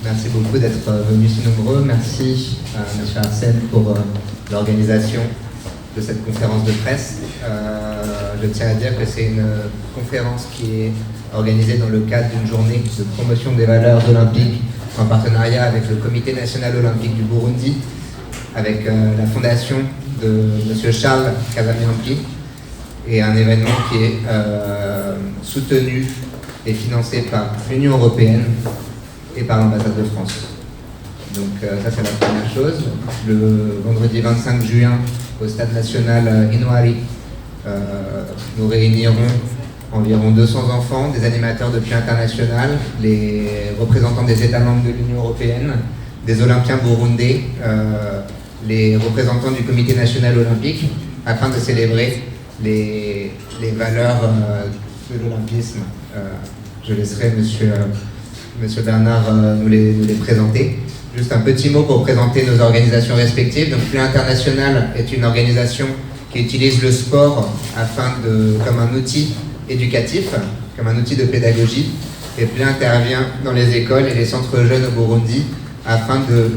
Merci beaucoup d'être venus si nombreux. Merci à M. Arsène pour l'organisation de cette conférence de presse. Je tiens à dire que c'est une conférence qui est organisée dans le cadre d'une journée de promotion des valeurs olympiques en partenariat avec le Comité national olympique du Burundi, avec la fondation de M. Charles Kavamiampi, et un événement qui est soutenu et financé par l'Union européenne et par l'ambassade de France. Donc ça, c'est la première chose. Le vendredi 25 juin, au Stade national Intwari, nous réunirons environ 200 enfants, des animateurs de Play International, les représentants des États membres de l'Union européenne, des Olympiens burundais, les représentants du Comité national olympique, afin de célébrer les valeurs de l'olympisme. Je laisserai monsieur Bernard nous les présenter. Juste un petit mot pour présenter nos organisations respectives. Donc, Play International est une organisation qui utilise le sport comme un outil éducatif, comme un outil de pédagogie. Et Play intervient dans les écoles et les centres jeunes au Burundi afin de,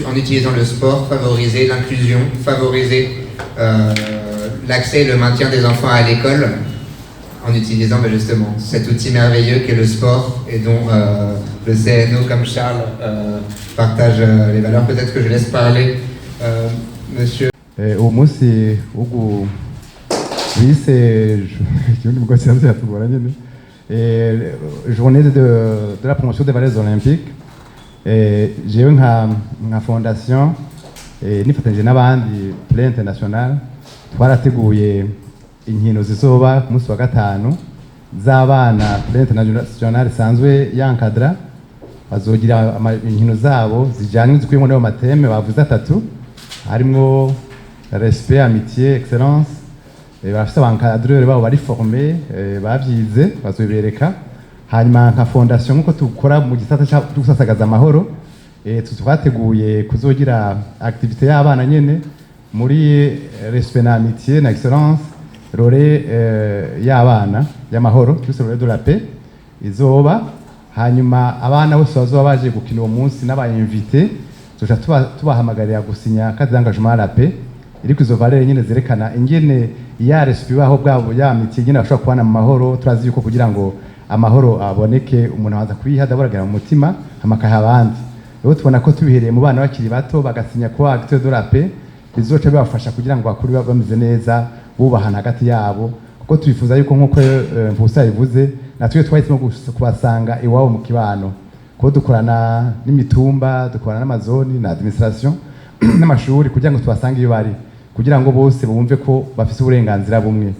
en utilisant le sport, favoriser l'inclusion, favoriser l'accès et le maintien des enfants à l'école en utilisant, ben, justement cet outil merveilleux qu'est le sport et dont le CNO comme Charles partage les valeurs. Peut-être que je laisse parler monsieur. Uwo munsi wo bise ikirundi mugo kiranze yatugora nyene, journée de la promotion des valeurs olympiques. Jewe nka fondation, nifatanyije n'abandi Play International, twarateguye inkino zizoba ku munsi wa gatanu z'abana Play International isanzwe yankadra. Bazogira inkino zabo zijanye zikuyemo n'ayo ma thèmes bavuze atatu, harimwo respect, amitié, excellence. Barafise aba encadreurs babo bari formés, bavyize, bazobibereka. Hanyuma nka fondation, nkuko tukora mu gisata cyo gusasagaza amahoro, twateguye kuzogira activité y'abana nyene muri respect na amitié na excellence, relais y'abana y'amahoro, twise relais de la paix izoba. Hanyuma abana bose bazoba baje gukina uwo munsi n'aba invités tuja tubahamagarira gusinya carte d'engagement à la paix iriko izo valeurs nyene zerekana ingene ya respect baho bwabo, ya amitié nyene bashobora kubana mu mahoro. Turazi yuko kugira ngo amahoro aboneke, umuntu abanza kuyiha d'abord mu mutima, hama akaha abandi. Rero tubona ko tubihereye mu bana bakiri bato, bagasinya kuba acteur de la paix, bizoca bibafasha kugira ngo bakure bameze neza, bubahana hagati yabo, kuko twifuza yuko, nk'uko Mvusa yabivuze, natwe twahisemo kubasanga iwabo mu kibano, kuko dukorana n'imitumba, dukorana n'amazoni na administration n'amashuri, kugira ngo tubasange iyo bari, kugira ngo bose bumve ko bafise uburenganzira bumwe,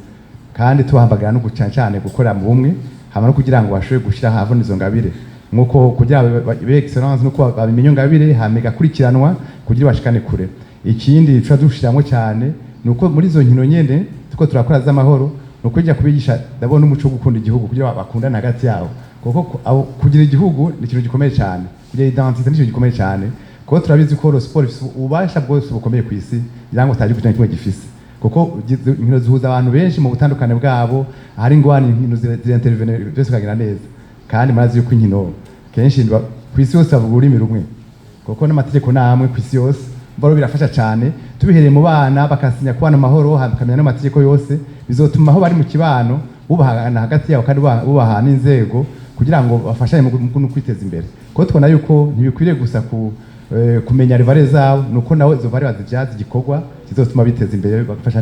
kandi tubahamagarira no gucana cyane gukorera mu bumwe, hama no kugira ngo bashobore gushira ahabona izo ngabire, nkuko kugira babe excellence nuko babimenye iyo ngabire, hama igakurikiranwa kugira bashikane kure. Ikindi tuca dushiramwo cyane ni uko muri izo nkino nyene tuko turakora z'amahoro, ni ukujya kubigisha ndabona umuco wo gukunda igihugu, kugira bakundane hagati yabo, kuko kugira igihugu ni ikintu gikomeye cyane, kugira identité ni ikintu gikomeye cyane, kuko turabizi ko le sport ifise ububasha bwose bukomeye ku isi, ngira ngo atagihugu na kimwe gifise, kuko inkino zihuza abantu benshi mu butandukane bwabo. Ahari ingwane, inkino zirintervene, byose bikagenda neza. Kandi murazi yuko inkino kenshi ku isi yose bavuga ururimi rumwe, kuko n'amategeko ni amwe ku isi yose. Mbaro birafasha cyane tubihereye mu bana, bakasinya kubana amahoro, bakamenya n'amategeko yose, bizotuma aho bari mu kibano bubahana hagati yabo, kandi bubaha n'inzego, kugira ngo bafashanye mu kwiteza imbere, kuko tubona yuko ntibikwiriye gusa kumenya les valeurs zabo, nuko nawe izo valeurs bazibyaza igikorwa kizotuma biteza imbere, bagafasha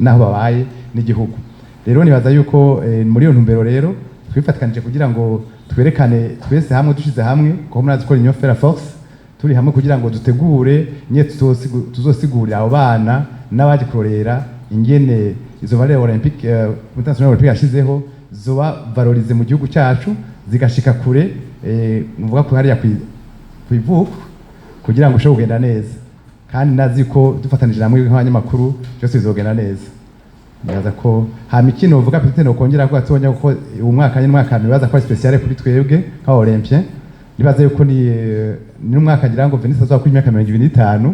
n'aho babaye n'igihugu. Rero nibaza yuko muri iyo ntumbero rero twifatikanije kugira ngo twerekane twese hamwe, dushize hamwe, kuko murazi ko l'union fait la force, turi hamwe kugira ngo dutegure nye tuzosigurira abo bana n'abaje kurorera ingene izo valeurs olympique, international olympique yashizeho, zoba valorisées mu gihugu cyacu, zigashika kure, nuvuga ko hariya kwivuko, kugira ngo ushobore kugenda neza. Kandi nazi ko dufatanije namwe nk'abanyamakuru byose bizogenda neza. Nibaza ko hama ikindi uvuga peut-être nokongera ko gatonya, kuko uyu mwaka nyine umwaka nibaza ko ari spécial kuri twebwe nk'aba olympien. Nibaza yuko ni umwaka ngira ngo Veniste azoba kuri imyaka 25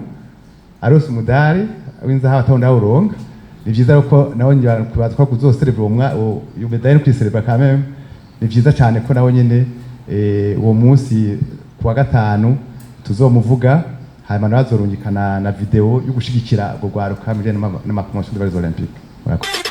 arose umudari w'inzahabu atawundi awuronga. Ni vyiza ko nawe ngira kubaza ko kuzoserebra uwo iyo médaille no kuyiserebra quand même. Ni vyiza cyane ko nawe nyene uwo munsi kuwa gatanu tuzomuvuga, hanyuma nawe azorungikana na vidéo yo gushigikira urwo rwaruka mu bijanye n'ama promotion des valeurs olympiques. Murakoze.